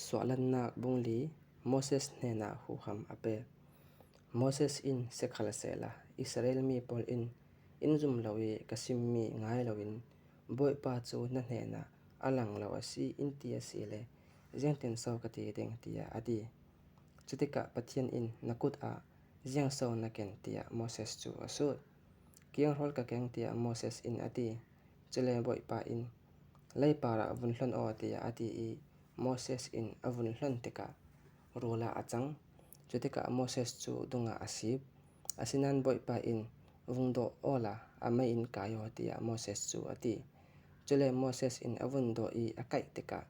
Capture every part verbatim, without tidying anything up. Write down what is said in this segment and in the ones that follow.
Suahlannak bung li. Moses hnenah huham a pek. Moses in, siakhal sehla, Israel mi pawl in, in zum lo i ka simmi ngai loin, Bawipa cu na hnenah a lang lo a si in ti a si le, ziangtin so ka ti ding, tiah a ti. Cutikah Pathian in, na kut ah ziang so na ken, tiah Moses cu a sut. Kianghrawl ka keng, tiah Moses in a ti. Cule Bawipa in, lei parah vun hlon aw, tiah a ti i Moses in a vun hlon tikah rul ah a cang. Cutikah Moses cu dungah a sip. Asinain Bawipa in, vung dawh awla a mei in kai aw, tiah Moses cu a ti. Cule Moses in a vun dawh i a kaih tikah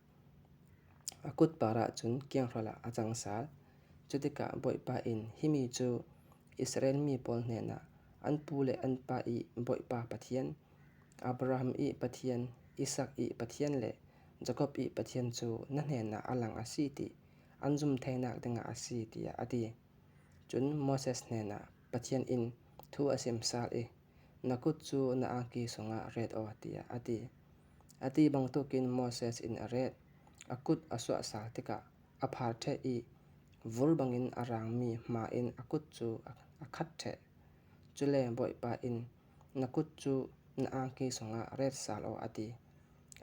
a kut parah cun kianghrawl ah a cang sal. Cutikah Bawipa in, himi cu Israel mi pawl hnenah an pu le an pa i Bawipa Pathian, Abraham i Pathian, Isak i Pathian le Jakob i Pathian cu na hnenah a lang a si ti an zum theinak dingah a si, tiah a ti. Cun Moses hnenah Pathian in thu a sim sal i, na kut cu na angki sungah ret aw, tiah a ti. A ti bangtukin Moses in a ret. A kut a suah sal tikah a phar ṭheh i vur bangin a rangmi hma in a kut cu a, a khat ṭheh. Cule Bawipa in, na kut cu na angki sungah ret sal aw, a ti.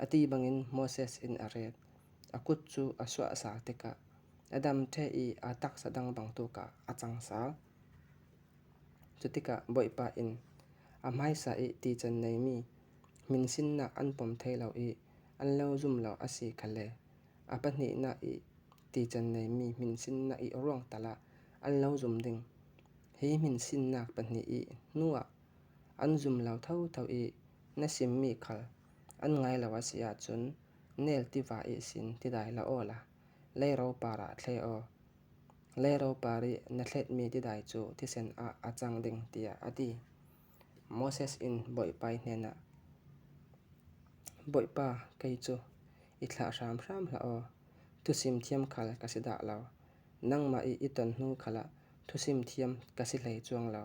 A ti bangin Moses in a ret. A kut cu a suah sal tikah a dam ṭheh i a taksa dang bangtuk ah a cang sal. Cutikah Bawipa in, a hmaisa i tican neimi hminsinnak an pom thei lo i an lo zum lo a si khalle, a pahnihnak i tican neimi hminsinnak i ruang talah an lo zum ding. Hi hminsinnak pahnih i hnuah an zum lo thotho i na simmi khal an ngai lo a si ahcun, nel tiva ihsin tidai lo awla, leiro parah thle aw. Leiro par i na thletmi tidai cu thisen ah a cang ding, tiah a ti. Moses in Bawipa hnenah, Bawipa, kei cu i thlah hramhram hlah aw. Thusim thiam khal ka si dah lo. Nangmah i i ton hnu khalah thusim thiam ka si hlei cuang lo.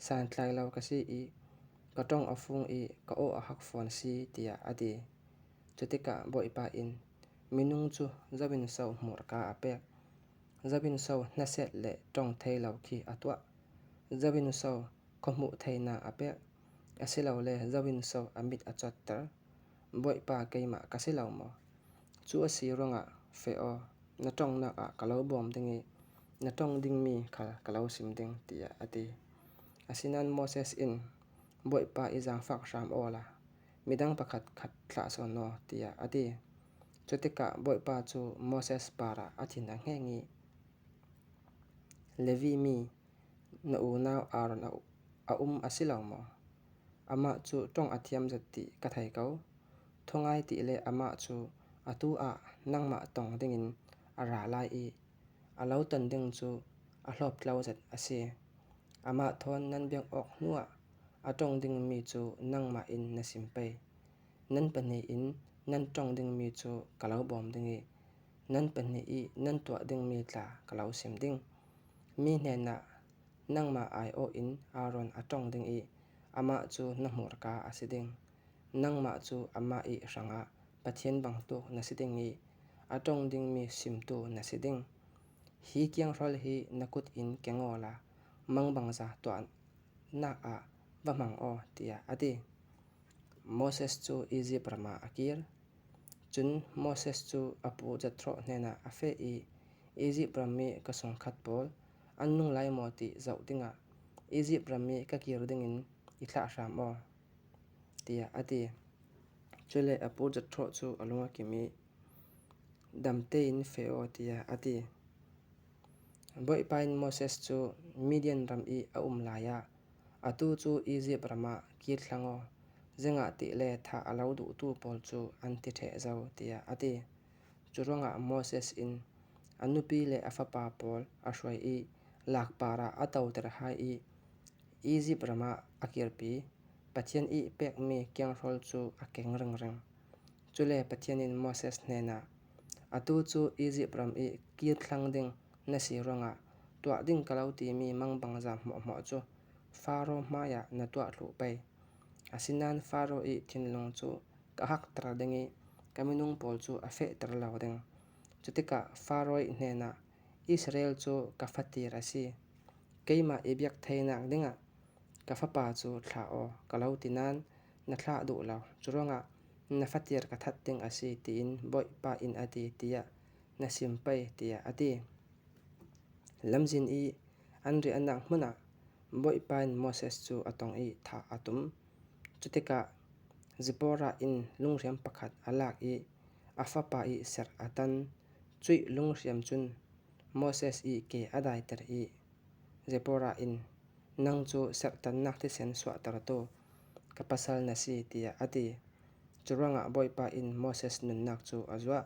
Santlai lo ka si i ka ṭong a fung i ka aw a hak fawn si, tiah a ti. Cutikah Bawipa in, minung cu zoin so hmurka a pek? Zoin so hnaset le ṭong thei lo khi a tuah? Zoin so khuahmuh theinak a pek? Asilole zoin so a mit a cotter? Bawipa keimah ka si lo maw? Cu a si ruangah feh aw, na ṭongnak ah ka lo bawm ding i na ṭong dingmi khal ka lo sim ding, tiah a ti. Asinain Moses in, Bawipa i zaangfak hram awla midang pakhat khat thlah sawn aw, tiah a ti. Cutikah Bawipa cu Moses parah a thin a hngeng i, Levi mi na unau Aaron a, a um a si lo maw? Amah cu ṭong a thiam zet ti ka thei ko. Thungai ti le amah cu atu ah nangmah tong dingin a ra lai i a lo ton ding cu a hlawptlo zet a si. Amah thawn nan biak awk hnuah a ṭong dingmi cu nangmah in na sim pei. Nan pahnih in nan ṭong dingmi cu ka lo bawm ding i nan pahnih i nan tuah dingmi tla ka lo sim ding. Mi hnenah nangmah aiawh in Aaron a ṭong ding i amah cu na hmurka a si ding. Nangmah cu amah i hrangah Pathian bangtuk na si ding i a ṭong dingmi simtu na si ding. Hi kianghrawl hi na kut in keng awla mangbangza tuahnak ah va hmang aw, tiah a ti. Moses cu Izipt ram ah a kir. Cun Moses cu a pu Jethro hnenah a feh i, Izipt ram i ka sungkhat pawl an nung lai maw ti zoh dingah Izipt ram i ka kir dingin i thlah hram aw, tiah a ti. Cule a pu Jethro cu a lung a kim i, dam tein feh aw, tiah a ti. Bawipa in Moses cu Midian ram i a um lai ah, atu cu Izipt ram ah kir thlang aw, ziangahtile thah a lo duhtu pawl cu an ti ṭheh zo, tiah a ti. Curuangah Moses in a nupi le a fapa pawl a hruai i lakpar ah a toter hai i Izipt ram ah a kirpi, Pathian i pekmi kianghrawl cu a keng ringring. Cule Pathian in Moses hnenah, atu cu Izipt ram i kir thlang ding na si ruangah tuah ding ka lo timi mangbangza hmuahhmuah cu Faro hmaiah na tuah thluh pei. Asinain Faro i thinlung cu ka hakter ding i ka minung pawl cu a fehter lo ding. Chutikah Pharaoh hnenah, Israel chu ka fatir asi. Keima i biak theinak dingah ka fapa chu thlah aw ka lo tina'n na thlah duh lo. Churuangah na fatir ka that ding asi, tiin Bawipa in a ti, tiah na sim pei, tiah a ti. Lamzin i an riahnak hmunah Bawipa in Moses cu a tong i thah a tum. Chutikah Zipporah in lunghriam pakhat a lak i a fapa i serh a tan. Cuih lunghriam cun Moses i ke a daiter i Zipporah in, nang cu serhtannak thisen suahtertu ka pasal na si, tiah a ti. Curuangah Bawipa in Moses nunnak cu a zuah.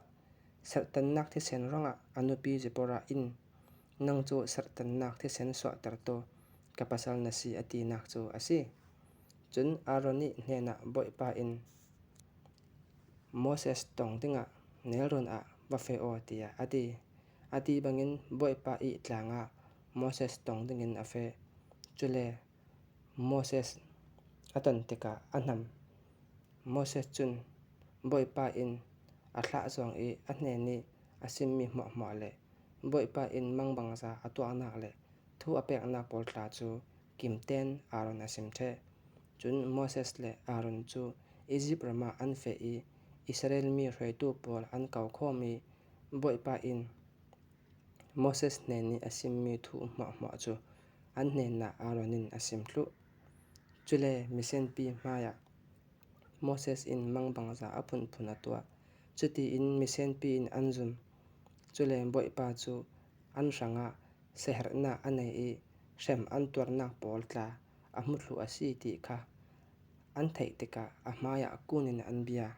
Serhtannak thisen ruangah a nupi Zipporah in, nang cu serhtannak thisen suahtertu ka pasal na si, a tinak cu a si. Cun Aaron i hnenah Bawipa in, Moses tong dingah nelrun ah va feh aw, tiah a ti. A ti bangin Bawipa i tlangah Moses tong dingin a feh. Cule Moses a ton tikah a hnam. Moses cun Bawipa in a thlah zawng i a hnen i a simmi hmuahhmuah le Bawipa in mangbangza a tuahnak le thu a peknak pawl tla cu kimten Aaron a sim ṭheh. Cun Moses le Aaron cu Izipt ramah an feh i Israel mi hruaitu pawl an ko khawm i Bawipa in Moses hnen i a simmi thu hmuahhmuah cu an hnenah Aaron in a sim thluh. Cule misenpi hmaiah Moses in mangbangza a phunphun a tuah. Cutiin misenpi in an zum. Cule Bawipa cu an hrangah siaherhnak a nei i hrem an tuarnak pawl tla a hmu thluh a si ti kha an theih tikah a hmaiah kun in an bia.